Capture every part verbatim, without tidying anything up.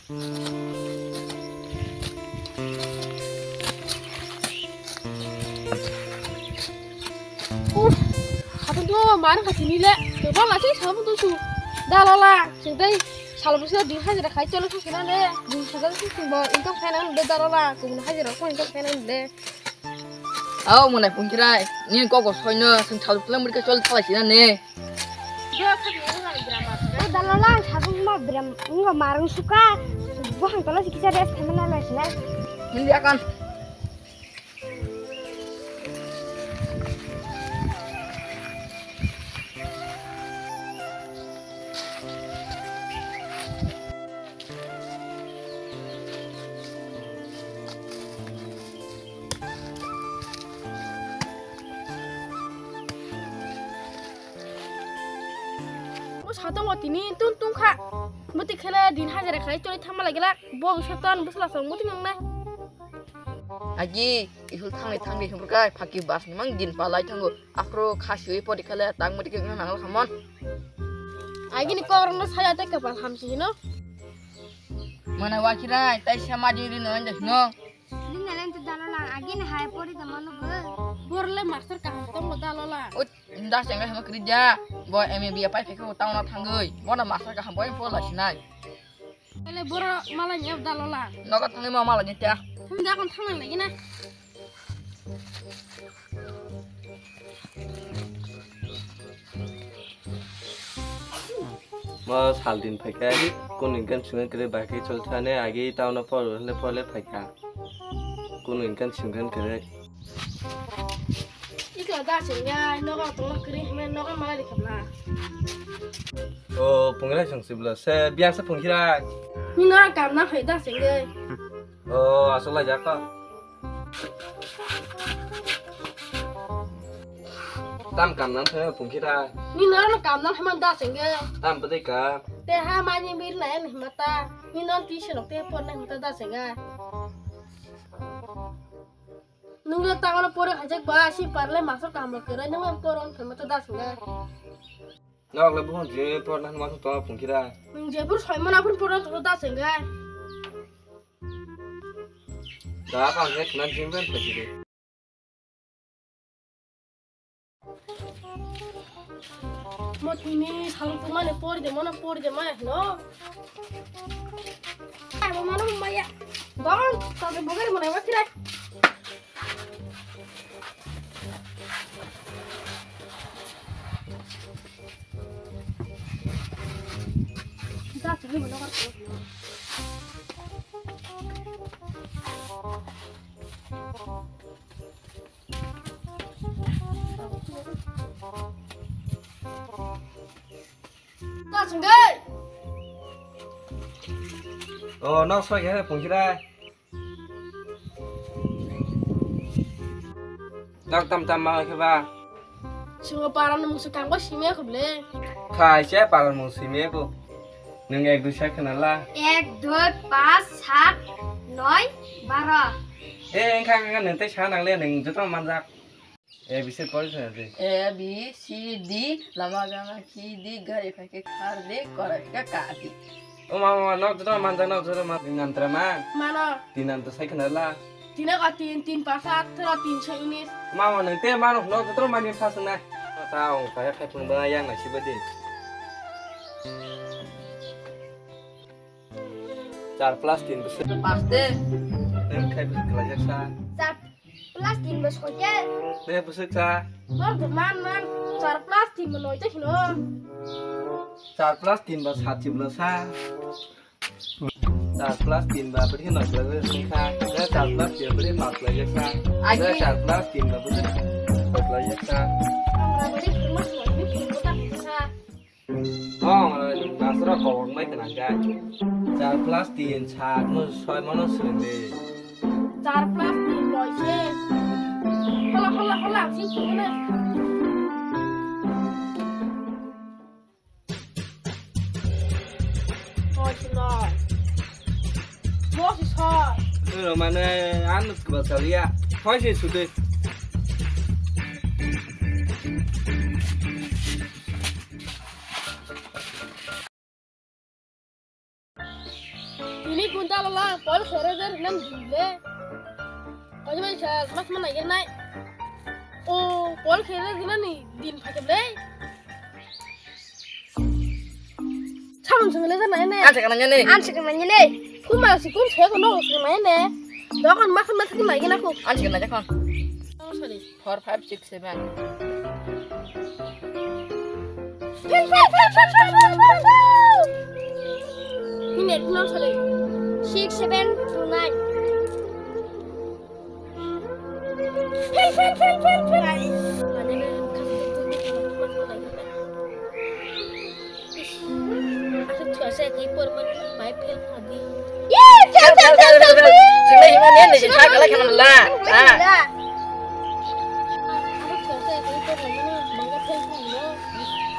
Uff, habang tu mana kasih ni le. Coba lah sih, habang tu su. Dah lah lah, sing tei salam sih di hajira khai cholo sih sih na le. Di hajira sih sih bo income khai na le dah lah lah. Kumun hajira ko income khai na le. Aw, mwnai Pungkhirai, nini kok bo soino, chwng thal film rikha chol thalai sina ne. O dalala, ang sabung ma bram, wngkha marwng suka, buphang tolo si kisa rest khaima nai lai sinai. Hindi akan. Bo satung o tini tung tung kha. Muti khele din hajara khlai choli thangma lagi lak. Bo bisa ton bwsla song muti nang nai. Agi, ihul thangni thangni himrwk kai, phaki bas ni mang din palai thango. Aphuru khasiwi pori khale tang muti khe wngna nangla khamon. Agini kokrokno saya tei kwpal hamsi hino. Mana Wakhirai, tai sama jing ri no anja hino. Din nalen tu dalo lang, agini hai pori da manu bo. Borle master kaham tong lo dalo lang. Ut, das jengga hima krija. Bo M A B A pai phekho town o thangoi. Bona master kaham boi pori la sinai. Ele boro malai ni dalo lang. Nogo thangoi ma malai ni ta. Thum da kon thang lagi na. Mo sal din phaikha, kunu income singkha kwrwi bai khe choli thani agi town o por hwnle porle phaikha. Kunu income singkha kwrwi. Iko da singya, nogo tong kwrwi hme nogo malai khabla. O Pungkhirai song sibla se biya se Pungkhirai. Ni nora kam na phai da singya. O aswk lai jak kha. Tam kam nang thangwi Pungkhirai. Ni noro no kam nang thangma da sengge. Tam bwdai ka. Te ha mani mir na en himata. Ni non ti seno te por na himata da sengge. Nung le tangono pore khajak ba si parle masor kam kere nung em por on himata da sengge. Nok le buhon je por na himata to Pungkhirai. Nung je pur soi mana pur por na to da sengge. Da ka ne khna jim ben phajire. Mo tini salung tungmani pori de, mono pori de, maya hino. Ai, mo mano maya. Don, tade bogari mo nai wakira. Da, tini mo nokar ko. Ta sungge. Oh, nok soi khe Pungkhirai. Nok tam tam ma khe ba. Sungo paran mung sukang ba simi khuble. Khai se paran mung simi ko. Nung ek dui sa khna la. Ek, dui, panch, sat, noi, baro. Eh, engkha, engkha, nung tei sa nang le, nung joto manjak. A B C pori sa de. A, B, C, D, lama gana ki di, gari phai khe khar de, korai phai khe ka di. O ma, ma, nok joto manjak, nok joto ma, nung nam tra ma. Mano. Tin nam to sai khna la. Tino ka tin, tin pa sat, tro tin so unis. Ma, ma, nung te ma, nok joto mani phas na. Ta ong, ta khai phung ba yang na si ba de. Char plus tin bwswk. Paste. Nung khai bwswk khlaijak sa. Char plus tin bwswk khe. Nung bwswk sa. Nor de man man char plus tin bo noi ta hino. Char plus tin ba sat chibla sa. Char plus tin ba bwrwi noi khlaijak sa. Nung char plus tin bwrwi pas khlaijak sa. Agi. Nung char plus tin ba bwrwi pas khlaijak sa. Ang ra bwrwi phirma sumai bwrwi phirma ta sa. Oh, masra kok mai kena gai. Char plus tin, sat mo soi mono sende. Char plus tin loi se. Hola, hola, hola, si tu na. Loi se loi. Mo si soi. Ero mane anu kebal kali ya. Hoi si sude. Ini kunta lala, pol khere der nan dile. Kau mai sa, mas mana ya nai. Oh, pol khere der nan ni din pakai ble. Samung sung le nai ne. An sekan nanya ne. An sekan nanya ne. Kuma si kun se ko no sung nai ne. Dokon mas mas kun nai na ko. An sekan nanya kon. Oh, sorry. Four, five, six, seven. Phel, phel, phel. Ini no sorry. Six, seven, two, nine. Phel, phel, phel, phel, phel. Aswk thua se khe pormani bai phel phadi. Ye, phel, phel, phel, phel, phel. Sini hima nen de, sini kala khana la. Ah. Aswk thua se khe pormani manga phel phadi.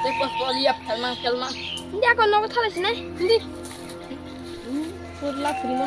Te pos pos ya phel mang, phel mang. Ndi ako nogo thala sini. Ndi. Purla prima.